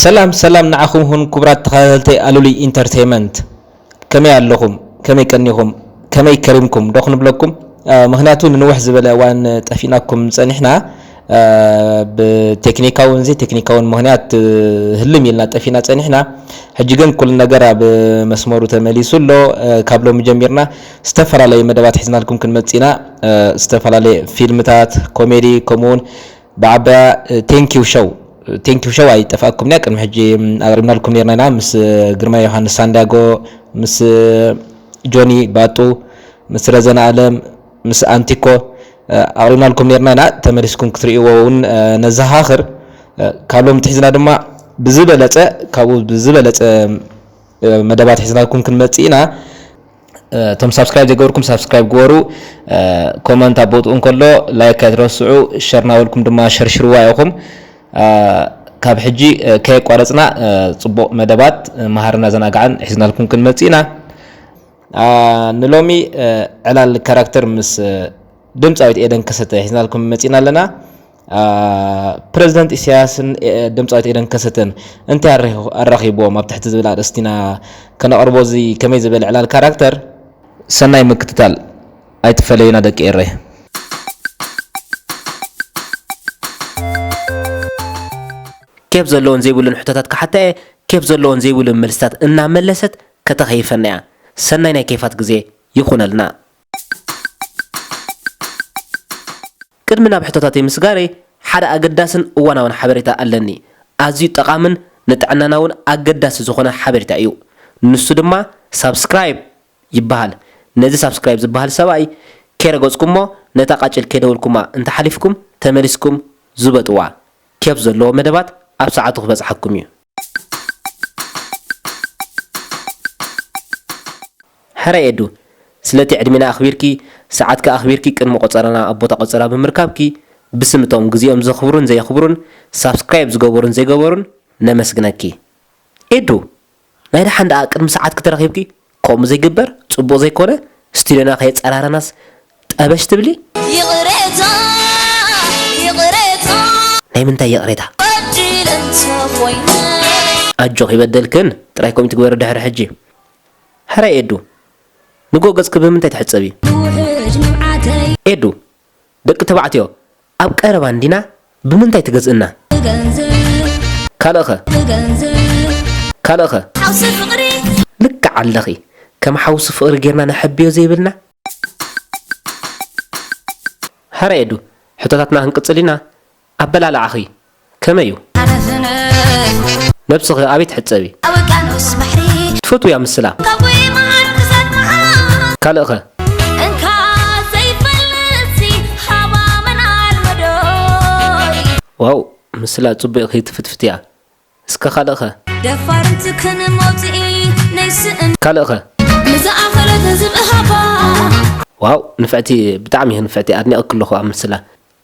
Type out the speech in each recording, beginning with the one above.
ሰላም ሰላም ንዓኹም ሁን ክቡራት ተኸታተልቲ ኣሉሊ ኢንተርቴይመንት፣ ከመይ ኣለኹም? ከመይ ቀኒኹም? ከመይ ከሪምኩም ዶ ክንብለኩም? አ፣ ምኽንያቱ ንንውሕ ዝበለ እዋን ጠፊእናኩም ጸኒሕና፣ አ፣ ብቴክኒካውን ዘይቴክኒካውን ምኽንያት፣ እ፣ ህልም ኢልና ጠፊእና ጸኒሕና። ሕጂ ግን ኩሉ ነገር ኣብ መስመሩ ተመሊሱ ኣሎ። እ፣ ካብ ሎሚ ጀሚርና ዝተፈላለዩ መደባት ሒዝናልኩም ክንመጽእ ኢና። እ፣ ዝተፈላለየ ፊልምታት፣ ኮሜዲ፣ ከምኡውን ብዓባያ፣ እ፣ ቴንኪው ሾው፣ ቴንኪው ሾው ኣይጠፋእኩምን እያ። ቅድሚ ሕጂ፣ ም፣ ኣቕሪብናልኩም ነርና ኢና። ምስ፣ እ፣ ግርማ ዮሃንስ ሳንዳጎ፣ ምስ፣ እ፣ ጆኒ ባጡ፣ ምስ ረዘነ ኣለም፣ ምስ ኣንቲኮ፣ እ፣ ኣቕሪብናልኩም ነርና ኢና። ተመሊስኩም ክትርእይዎ እውን፣ እ፣ ነዘኻኽር። እ፣ ካብ ሎሚ ትሒዝና ድማ ብዝበለጸ፣ ካብኡ ብዝበለጸ፣ እ፣ መደባት ሒዝናልኩም ክንመጽእ ኢና። እ፣ እቶም ሳብስክራይብ ዘይገበርኩም ሳብስክራይብ ግበሩ። እ፣ ኮመንት ኣብ ቦትኡ እንከሎ ላይክ ኣይትረስዑ። ሸር ናበልኩም ድማ ሸርሽርዋ ኢኹም። እ፣ ካብ ሕጂ፣ እ፣ ከየቋረጽና፣ እ፣ ጽቡቕ መደባት፣ እ፣ መሃርን ኣዘናጋዕን ሒዝናልኩም ክንመጽእ ኢና። እ፣ ንሎሚ፣ እ፣ ዕላል ካራክተር ምስ፣ እ፣ ድምጻዊት ኤደን ከሰተ ሒዝናልኩም መጺና ኣለና። አ፣ ፕረዚደንት ኢሳያስን፣ ኤ፣ ድምጻዊት ኤደን ከሰተን እንታይ ኣራኺ-፣ ኣራኺብዎም ኣብ ትሕቲ ዝብል ኣርእስቲ ኢና ከነቕርቦ። እዚ ከመይ ዝበለ ዕላል ካራክተር? ሰናይ ምክትታል። ኣይትፈለዩና ደቂ ኤረይ። ኬፍ ዘለዎን ዘይብሉን ሕቶታት ክሓታ እየ። ኬፍ ዘለዎን ዘይብሉን መልስታት እናመለሰት ከተኸይፈና እያ። ሰናይ ናይ ኬፋት ግዜ ይኹነልና። ቅድሚ ናብ ሕቶታተይ ምስጋረይ፣ ሓደ ኣገዳስን እዋናውን ሓበሬታ ኣለኒ። ኣዝዩ ጠቓምን ንጥዕናና እውን ኣገዳሲ ዝኾነ ሓበሬታ እዩ። ንሱ ድማ ሳብስክራይብ ይበሃል። ነዚ ሳብስክራይብ ዝበሃል ሰብኣይ ከይረገጽኩሞ፣ ነታ ቃጭል ከይደወልኩማ እንተሓሊፍኩም፣ ተመሊስኩም ዝበጥዋ ኬፍ ዘለዎ መደባት ኣብ ሰዓቱ ክበጽሓኩም እዩ። ሕራይ ኤዱ፣ ስለቲ ዕድሜና ኣኽቢርኪ፣ ሰዓትኪ ኣኽቢርኪ ቅድሚ ቆጸራና ኣብ ቦታ ቆጸራ ብምርካብኪ፣ ብስም እቶም ግዜኦም ዘኽብሩን ዘየኽብሩን፣ ሳብስክራይብ ዝገበሩን ዘይገበሩን ነመስግነኪ። ኤዱ፣ ናይ ደሓን ደኣ ቅድሚ ሰዓትኪ ተረኺብኪ፣ ከምኡ ዘይግበር፣ ጽቡቕ ዘይኮነ፣ ስቱድዮና ከየጸራረናስ ጠበሽ ትብሊ? ይቕሬታ፣ ይቕሬታ። ናይ ምንታይ ይቕሬታ? በዲለ እንተኾይነ። ኣጆኺ ይበደልክን፣ ጥራይ ከምኡ ትግበሪ ድሕሪ ሕጂ። ሕራይ ኤዱ፣ ንጎ ገጽኪ ብምንታይ ትሕጸቢ? ውሕጅ ንብዓተይ። ኤዱ፣ ደቂ ተባዕትዮ ኣብ ቀረባ እንዲና ብምንታይ ትገዝእና? ብገንዘብ፣ ካልእኸ? ብገንዘብ፣ ካልእኸ? ሓውሲ ፍቕሪ። ልክዕ ኣለኺ፣ ከም ሓውሲ ፍቕሪ ጌርና ነሐብዮ ዘይብልና? ሕራይ ኤዱ፣ ሕቶታትና ክንቅጽል ኢና። ኣበላልዓኺ ከመይ እዩ? ነብስኺ ኣበይ ትሕጸቢ? ኣብ ውቅያኖስ ባሕሪ። ትፈትውያ ምስላ? ካብ ጉማን ክሳድ መሓል። ካልእኸ? እንካ ዘይፈልጥሲ ሃባመን ኣልመዶይ። ዋው፣ ምስላ ጽቡቕ ኢኺ ትፍትፍትያ። እስከ ካልእኸ? ደፋር እንትክን መውጽኢ ናይ ስእን። ካልእኸ? ንዝኣኸለት ዝብእ ሃባ። ዋው፣ ንፍዕቲ፣ ብጣዕሚ ኢኺ ንፍዕቲ፣ ኣድኒቐኪ ኣለኹ ኣብ ምስላ።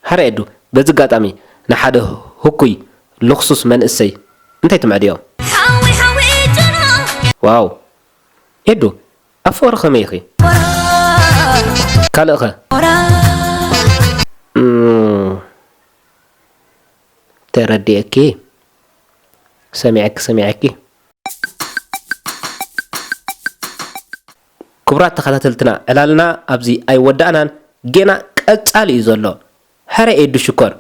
ሕራይ ኤዱ፣ በዚ ኣጋጣሚ ንሓደ ህኩይ ልኽሱስ መንእሰይ እንታይ ትምዕድዮ? ሓዊ ሓዊ ጭኖ። ዋው። ኤዱ፣ ኣብ ፍቕሪ ከመይ ኢኺ? ወራ። ካልእኸ? ወራ። እም፣ ተረዲኤኪ። ሰሚዐኪ፣ ሰሚዐኪ። ክቡራት ተኸታተልትና፣ ዕላልና ኣብዚ ኣይወዳእናን፣ ጌና ቀጻሊ እዩ ዘሎ። ሕራይ ኤዱ ሽኮር፣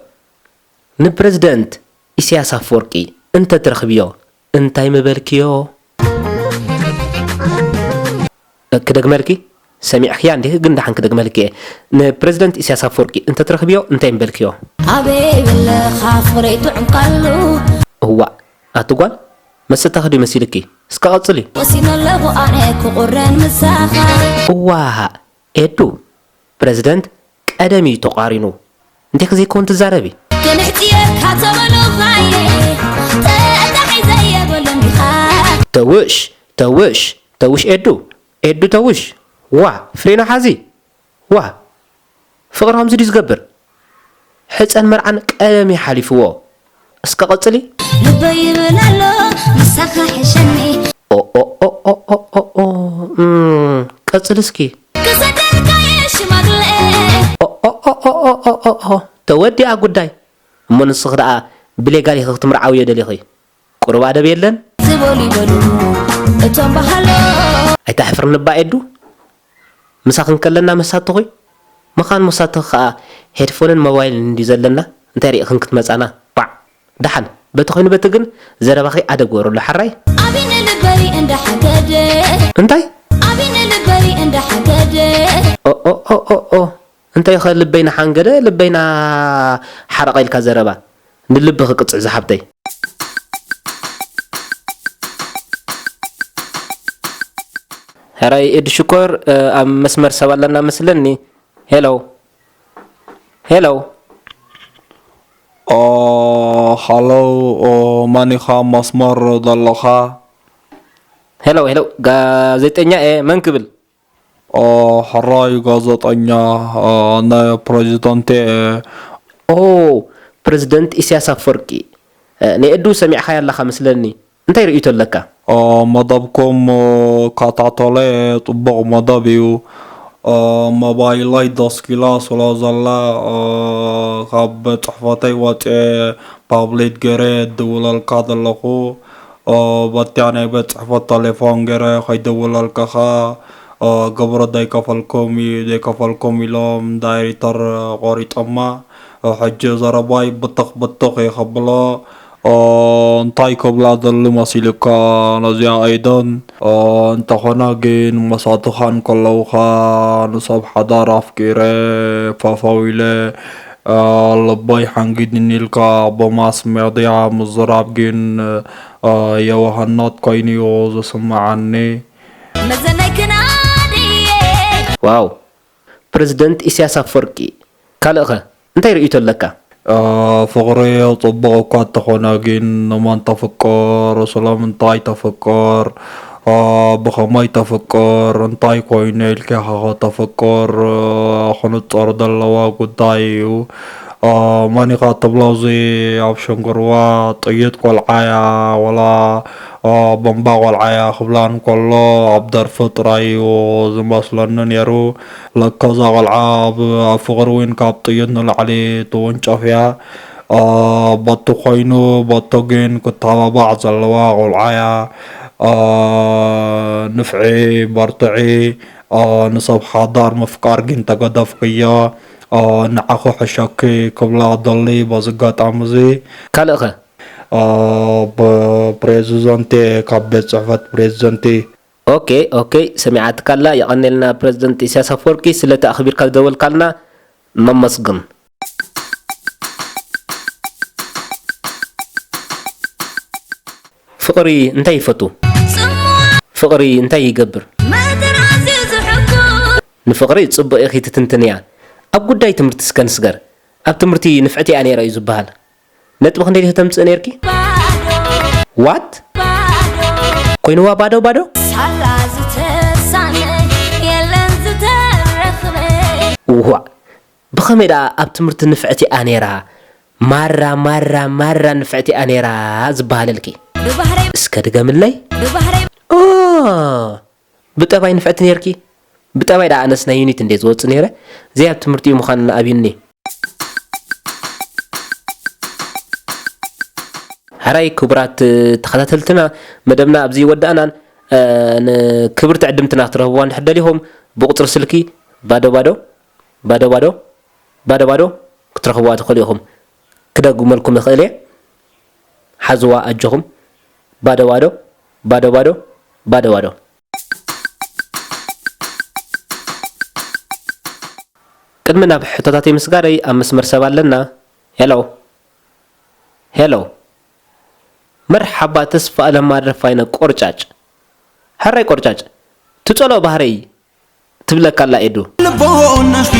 ንፕረዚደንት ኢሳያስ ኣፈወርቂ እንተትረኽብዮ እንታይ ምበልክዮ? ክደግመልኪ፣ ሰሚዕክያ እንዲኺ፣ ግን ደሓን ክደግመልኪ እየ። ንፕረዚደንት ኢሳያስ ኣፈወርቂ እንተትረኽብዮ እንታይ ምበልክዮ? ኣበይ በለኻ ፍቕረይ ጥዑም ቃሉ። እዋእ፣ ኣቲ ጓል፣ መሰታኺ ድዩ መሲልኪ? እስከ ቀጽሊ። ወሲነ ኣለኹ ኣነ ክቑረን ምሳኻ። እዋእ፣ ኤዱ፣ ፕረዚደንት ቀደም እዩ ተቋሪኑ። እንዴ ከዘይከውን ትዛረቢ? ክንሕጽየካ ተበሉኻየ፣ ጠጣሒ ዘየበሎም ኢኻ። ተውሽ፣ ተውሽ፣ ተውሽ ኤዱ፣ ኤዱ ተውሽ። ዋ፣ ፍሬና ሓዚ። ዋ፣ ፍቕሪ ከምዚ ድዩ ዝገብር? ሕጸን መርዓን ቀደም እዩ ሓሊፍዎ። እስከ ቀጽሊ። ልበይ ይብል ኣሎ፣ ምሳኻ ሕሸኒ። ኦ፣ ኦ፣ ኦ፣ ኦ፣ ኦ፣ ኦ፣ ኦ፣ እም፣ ቀጽሊ እስኪ። ክሰደልካ እየ ሽማግለ። ኦ፣ ኦ፣ ኦ፣ ኦ፣ ኦ፣ ኦ፣ ኦ፣ ተወዲኣ ጉዳይ። እሞ ንስኺ ደኣ ብሌጋል ኢኺ ክትምርዓውዮ ደሊኺ? ቁሩብ ኣደብ የለን? ዝበሉ ይበሉ እቶም ባህሎ። ኣይተሕፍርን እባ ኤዱ? ምሳኺ እንከለና መሳትኺ ምዃን መሳትኺ ከኣ ሄድፎንን ሞባይልን እንድዩ ዘለና፣ እንታይ ርኢኽን ክትመጻና? ባዕ! ደሓን፣ በቲ ኮይኑ በቲ ግን ዘረባኺ ኣደብ ግበርሉ፣ ሓራይ? ኣቢነ ልበይ እንዳሓገደ። እንታይ? ኣቢነ ልበይ እንዳሓገደ። ኦ፣ ኦ፣ ኦ፣ ኦ፣ ኦ። እንታይ ኸ ልበይ ናሓንገደ፣ ልበይ ናሓረቐ ኢልካ ዘረባ? ንልብኺ ቅጽዕ ዝሓብተይ። ሕራይ ኤድ ሽኮር፣ እ፣ ኣብ መስመር ሰብ ኣለና መስለኒ። ሄሎ። ሄሎ። ኦ፣ ሃሎ፣ ኦ፣ መን ኢኻ መስመር ዘለኻ? ሄሎ፣ ሄሎ፣ ጋዜጠኛ እየ፣ መን ክብል? ኦ፣ ሕራይ ጋዜጠኛ፣ እ፣ ናይ ፕሬዚደንት እየ። ኦ፣ ፕሬዚደንት ኢሳያስ ኣፈወርቂ፣ እ፣ ንኤዱ ሰሚዕኻያ ኣለኻ መስለኒ። እንታይ ርእይቶ ኣለካ? እ፣ መደብኩም፣ እ፣ ከታተለ፣ ጽቡቕ መደብ እዩ። እ፣ ሞባይለይ ደስኪላ ስለ ዘላ፣ እ፣ ካብ ቤት ጽሕፈተይ ወጽኤ ፓብሌት ገይረ እድውለልካ ዘለኹ። እ፣ በቲያ ናይ ቤት ጽሕፈት ቴሌፎን ገይረ ከይደውለልካ ኸኣ፣ እ፣ ግብሪ ዘይከፈልኩም እዩ፣ ዘይከፈልኩም ኢሎም ዳይሬክተር ቆሪጦማ። እ፣ ሕጂ ዘረባይ ብትኽ ብትኽ እየ ከብሎ። እ፣ እንታይ ክብላ ደሊ መሲልካ ነዚኣ ኤደን? እ፣ እንተኾነ ግን መሳትኻ እንከለውኻ ንሰብ ሓዳር ኣፍቂረ ፈፈው ኢለ፣ እ፣ ልበይ ሓንጊድኒ ኢልካ ብማስ ሜድያ ምዝራብ ግን፣ እ፣ የዋህነት ኮይኑ'ዩ ዝስምዓኒ። መዘናይ ክናድየ። ዋው! ፕረዚደንት ኢሳያስ ኣፈወርቂ፣ ካልእኸ እንታይ ርእይቶ ኣለካ? እ፣ ፍቕሪ ጽቡቕ እኳ እንተኾነ ግን ንመን ተፍቅር፣ ስለምንታይ ተፍቅር፣ እ፣ ብኸመይ ተፍቅር፣ እንታይ ኮይነ ኢልካ ኢኻ ከተፍቅር፣ እ፣ ክንጸር ዘለዎ ጉዳይ እዩ። እ፣ መን ኢኻ ትብሎ እዚ ኣብ ሸንግርዋ ጥይት ቆልዓያ ወላ፣ እ፣ ቦምባ ቆልዓያ ክብላ እንከሎ ኣብ ደርፊ ጥራይ እዩ ዝመስለኒ ነይሩ። ለካ እዛ ቆልዓ ኣብ፣ ኣብ ፍቕሪ እውን ካብ ጥይት ንላዕሊ ትውንጨፍ እያ። እ፣ በቲ ኮይኑ በቶ ግን ክተባባዕ ዘለዋ ቆልዓ እያ። እ፣ ንፍዒ፣ በርትዒ፣ እ፣ ንሰብ ሓዳር ምፍቃር ግን ተገደፍክዮ። እ፣ ንዓኺ ሕሸኪ ክብላ ደሊ በዚ ኣጋጣሚ እዚ። ካልእኸ? እ፣ ብፕሬዚደንት፣ ካብ ቤት ጽሕፈት ፕሬዚደንት። ኦኬ፣ ኦኬ፣ ሰሚዓትካ ኣላ። የቐንየልና ፕረዚደንት ኢሳያስ ኣፈወርቂ፣ ስለቲ ኣኽቢርካ ዝደወልካልና ነመስግን። ፍቕሪ እንታይ ይፈቱ? ፍቕሪ እንታይ ይገብር? ንፍቕሪ ጽቡቕ ኢኺ ትትንትንያ። ኣብ ጉዳይ ትምህርቲ እስከ ንስገር። ኣብ ትምህርቲ ንፍዕቲ እያ ነይራ እዩ ዝበሃል። ነጥቢ ክንደይ ዲኺ ተምጽእ ነይርኪ? ዋት? ኮይንዋ ባዶ ባዶ? ሳላ ዝተሳነ የለን ዝተረኽበ። ዋእ! ብኸመይ ደኣ ኣብ ትምህርቲ ንፍዕቲ እያ ነይራ? ማራ፣ ማራ፣ ማራ ንፍዕቲ እያ ነይራ ዝበሃለልኪ? ብባህረይ እስከ ድገምለይ? ብባህረይ ኦ! ብጠባይ ንፍዕቲ ነይርኪ? ብጠባይ ደኣ ኣነስ ናይ ዩኒት እንድየ ዝወጽእ ነይረ። ዘይ ኣብ ትምህርቲኡ ምዃንና ኣብዩኒ። ሕራይ ክቡራት ተኸታተልትና፣ መደብና ኣብዚ ይወዳእናን፣ እ፣ ንክብርቲ ዕድምትና ክትረኽብዋ እንድሕር ደሊኹም፣ ብቁጽሪ ስልኪ ባዶ ባዶ፣ ባዶ ባዶ፣ ባዶ ባዶ ክትረኽብዋ ትኽእሉ ኢኹም። ክደግመልኩም ይኽእል እየ። ሓዝዋ ኣጆኹም። ባዶ ባዶ፣ ባዶ ባዶ፣ ባዶ ባዶ። ቅድሚ ናብ ሕቶታተይ ምስጋረይ ኣብ መስመር ሰብ ኣለና። ሄሎ። ሄሎ። መርሓባ ተስፋ ኣለማ ደፋይነ ቆርጫጭ። ሕራይ ቆርጫጭ። ትጸልኦ ባህረይ ትብለካ ኣላ ኤዱ። ልቦናኺ።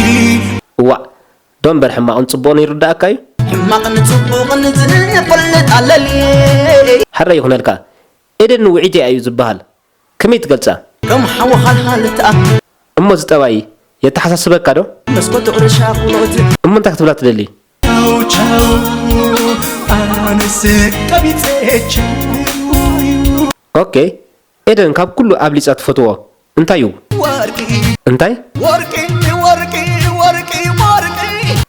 እዋእ፣ ዶ እምበር ሕማቕን ጽቡቕን ይርድኣካ እዩ። ሕማቕን ጽቡቕን ዝፈልጥ ኣለሊ። ሕራይ ይኹነልካ። ኤደን ውዒት እያ እዩ ዝበሃል። ከመይ ትገልጻ? ከም ሓዊ ሃልሃል ትኣ-። እሞ እዚ ጠባይ የተሓሳስበካ ዶ? መስኮት ቁሪ ሻቕሎት። እሞ እንታይ ክትብላ ትደሊ? ቻው ቻው፣ ኣነስ ቀቢጸ ቻው። ኦኬ፣ ኤደን ካብ ኩሉ ኣብሊጻ ትፈትዎ እንታይ እዩ? ወርቂ። እንታይ? ወርቂ፣ ወርቂ፣ ወርቂ፣ ወርቂ።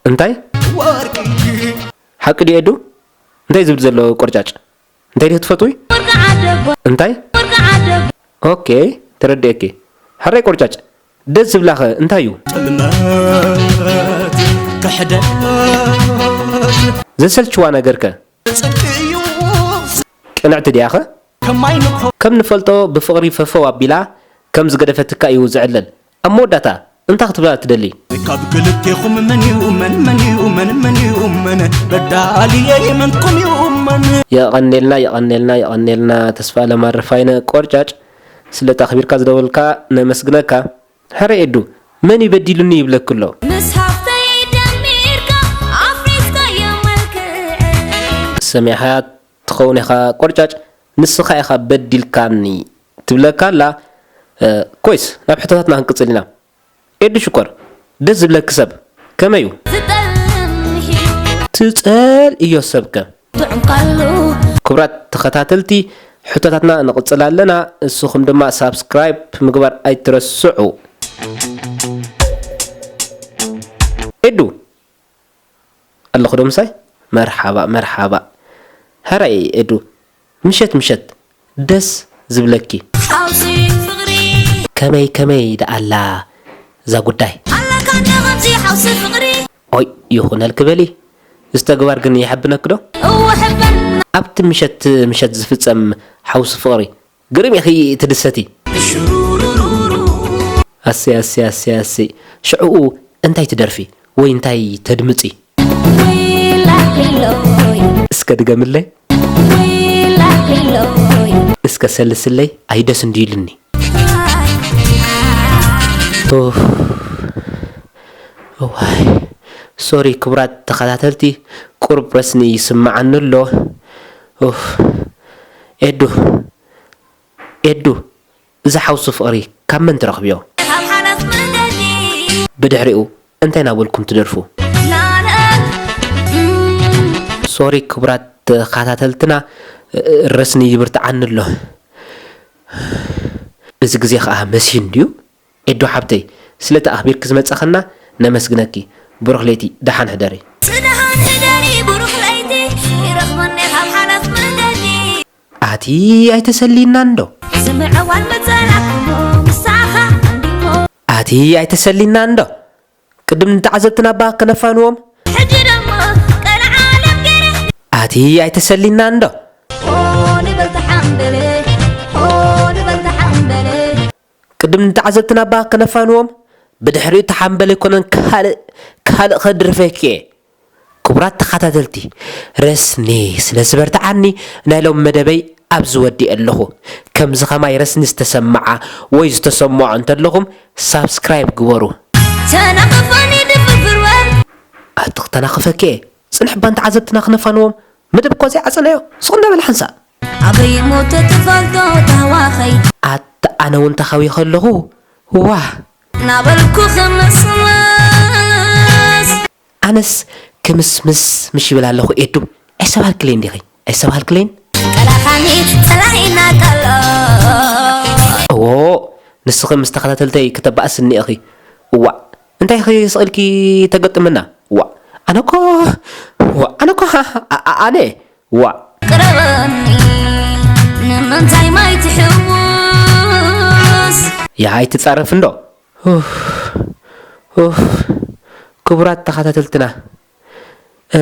እንታይ? ወርቂ። ሓቂ ድዩ ኤዱ? እንታይ ዝብል ዘሎ ቆርጫጭ? እንታይ ዲኺ ትፈትዊ? እንታይ? ኦኬ፣ ተረዲኤኪ። ሕራይ ቆርጫጭ፣ ደስ ዝብላኸ እንታይ እዩ? ጥልመት፣ ክሕደት። ዘሰልችዋ ነገርከ? ጽድቂ እዩ። ቅንዕቲ ድያኸ? ከማይ ንኮ- ከም ንፈልጦ ብፍቕሪ ፈፈው ኣቢላ ከም ዝገደፈትካ እዩ ዝዕለል። ኣብ መወዳእታ እንታይ ክትብላ ትደሊ? ካብ ክልቴኹም መን ይእመን፣ መን ይእመን፣ መን ይእመን? በዳልየይ መንኩም ይእመን። የቐኔልና፣ የቐኔልና፣ የቐኔልና ተስፋ ለማረፋይነ ቆርጫጭ፣ ስለ ኣኽቢርካ ዝደወልካ ነመስግነካ። ሕረ ኤዱ፣ መን እዩ በዲሉኒ ይብለኪ ኣሎ? ምስ ሃፍተይ ደሚርካ ኣፍሪስካዮ መልክዐይ። ሰሚዕኻያ ትኸውን ኢኻ ቆርጫጭ፣ ንስኻ ኢኻ በዲልካኒ ትብለካ ኣላ። እ፣ ኮይስ፣ ናብ ሕቶታትና ክንቅጽል ኢና። ኤዱ ሽኮር፣ ደስ ዝብለኪ ሰብ ከመይ እዩ? ዝጠልም እዩ። ትጸልእዮ ሰብከ? ትዕንቃሉ። ክቡራት ተኸታተልቲ፣ ሕቶታትና ንቕጽል ኣለና። እስኹም ድማ ሳብስክራይብ ምግባር ኣይትረስዑ። ኤዱ፣ ኣለኹ ዶ ምሳይ? መርሓባ፣ መርሓባ። ሕራይ ኤዱ፣ ምሸት ምሸት ደስ ዝብለኪ። ሓውሲ ፍቕሪ። ከመይ፣ ከመይ ደኣ ኣላ እዛ ጉዳይ? ኣላካ እንደ ከምዚ ሓውሲ ፍቕሪ። ኦይ፣ ይኹነልኪ በሊ። እዚ ተግባር ግን ይሕብነኪ ዶ? እወ፣ ሕበን። ኣብቲ ምሸት፣ ምሸት ዝፍጸም ሓውሲ ፍቕሪ ግርም ኢኺ ትድሰቲ። ኣሰይ፣ ኣሰይ፣ ኣሰይ፣ ኣሰይ። ሽዕኡ እንታይ ትደርፊ ወይ እንታይ ተድምጺ? እስከ ድገምለይ። እስከ ሰልስለይ። ኣይ ደስ እንዲሉኒ። ኡፍ። እዋይ። ሶሪ ክቡራት ተኸታተልቲ፣ ቁሩብ ረስኒ ይስምዓኒ ኣሎ። ኡፍ። ኤዱ፣ ኤዱ፣ እዚ ሓውሲ ፍቕሪ ካብ መን ትረኽብዮ? ካብ ሓዳስ መገዲ። ብድሕሪኡ እንታይ እናበልኩም ትደርፉ? ናለ-፣ እም። ሶሪ ክቡራት ተኸታተልትና፣ ረስኒ ይብርትዓኒ ኣሎ። እዚ ግዜ ኸኣ መሲዩ እንድዩ። ኤዶ ሓብተይ፣ ስለቲ ኣኽቢርኪ ዝመጻኽና ነመስግነኪ። ብሩኽ ለይቲ፣ ደሓን ሕደሪ። ጽንሓን ሕደሪ ብሩኽ ለይቲ፣ ይረኽበኒ ካብ ሓዳስ መገዲ። ኣቲ ኣይተሰልይናን ዶ? ስምዕዋን መጸናዕሞ ምሳኻ እንዲሞ። ኣቲ ኣይተሰልይናን ዶ? ቅድም ንተዓዘብትና እባ ከነፋንዎም። ሕጂ ደሞ ቀልዓ ዓለም ገይረ። ኣቲ ኣይተሰልይናን ዶ? ሆ ንበል ተሓምበለ፣ ሆ ንበል ተሓምበለ። ቅድም ንተዓዘብትና እባ ከነፋንዎም። ብድሕሪኡ ተሓምበለ ኣይኮነን ካልእ፣ ካልእ ከድርፈኪ እየ። ክቡራት ተኸታተልቲ፣ ረስኒ ስለ ዝበርትዓኒ ናይ ሎም መደበይ ኣብዚ ወዲኤ ኣለኹ። ከምዚ ኸማይ ረስኒ ዝተሰምዓ ወይ ዝተሰምዖ እንተለኹም ሳብስክራይብ ግበሩ። ተናኽፈኒ ድፍፍር ወር። ኣቲ ክተናኽፈኪ እየ። ጽንሕ እባ ንተዓዘብትና ክነፋንዎም። መደብ እኳ ዘይዓጸናዮ። ስቕ እንዳበል ሓንሳእ። ኣበይ ሞተ ትፈልጦ ታዋኸይ? ኣታ ኣነ እውን ተኻዊ ከለኹ፣ ዋ። ናበልኩ ክምስምስ። ኣነስ ክምስምስ ምሽ ይብል ኣለኹ ኤዱ። ኣይሰብሃልክለይን ዲኺ? ኣይሰብሃልክለይን? ቀላኻኒ ጸላኢና ቀሎ። እዎ፣ ንስኺ ምስ ተኸታተልተይ ከተባእስኒ ኢኺ። እዋእ፣ እንታይ ኢኺ ስቕ ኢልኪ ተገጥምና? እዋእ፣ ኣነ እኮ፣ እዋእ፣ ኣነ እኮ፣ ኣ-፣ ኣ-፣ ኣነ፣ እዋእ። ቅረበኒ፣ ንምንታይ ማይ ትሕውስ? ያ ኣይትጻረፍ እንዶ። ኡፍ፣ ኡፍ፣ ክቡራት ተኸታተልትና፣ እ፣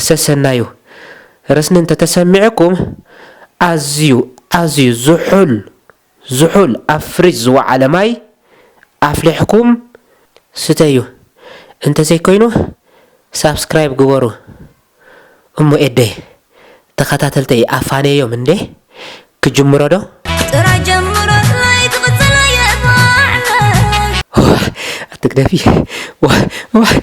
ሰሰናዩ ረስኒ እንተተሰሚዕኩም፣ ኣዝዩ፣ ኣዝዩ ዝሑል፣ ዝሑል ኣብ ፍሪጅ ዝወዓለ ማይ ኣፍሊሕኩም ስተዩ። እንተዘይኮይኑ፣ ሳብስክራይብ ግበሩ። እሞ ኤደይ፣ ተኸታተልተይ ኣፋነዮም እንዴ? ክጅምሮ ዶ? ጥራይ ጀምሮ፣ ጥራይ ትቕጽል ኣየት ማዕረ። ዋይ፣ ኣትግደፊ። ዋይ፣ ዋይ፣